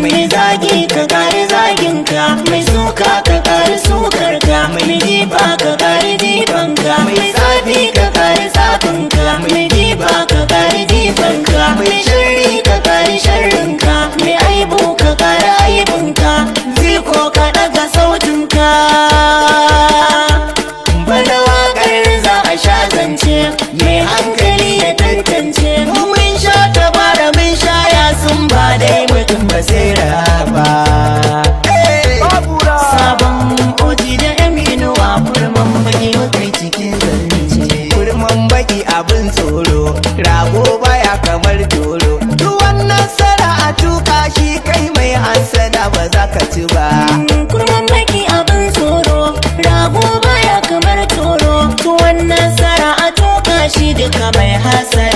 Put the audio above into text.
Mai zagi ka kare zaginka, mai suka ka kare sukarka, mai jifa ka kare jifanka, mai tsafi ka kare tsafinka, mai jifa ka kare jifanka, mai sharri ka kare sharrinka, mai aibu ka kare aibunka, ziko ka daga sautinka. Bana waƙar za a sha zance, mai hankali ya tantance. Mun sha tabara, mun sha yasun, ba dai mutum ba sai raba. Sabon oji da Aminuwa, kurman baki kai cikin zance. Kurman baki abin tsoro, rago baya kamar doro. Duk wannan sara a tuka shi, kai mai hassada ba za ka ci ba. Kurman baki abin tsoro, rago baya kamar toro. Tuwon nasara a toka shi, duka mai hasada.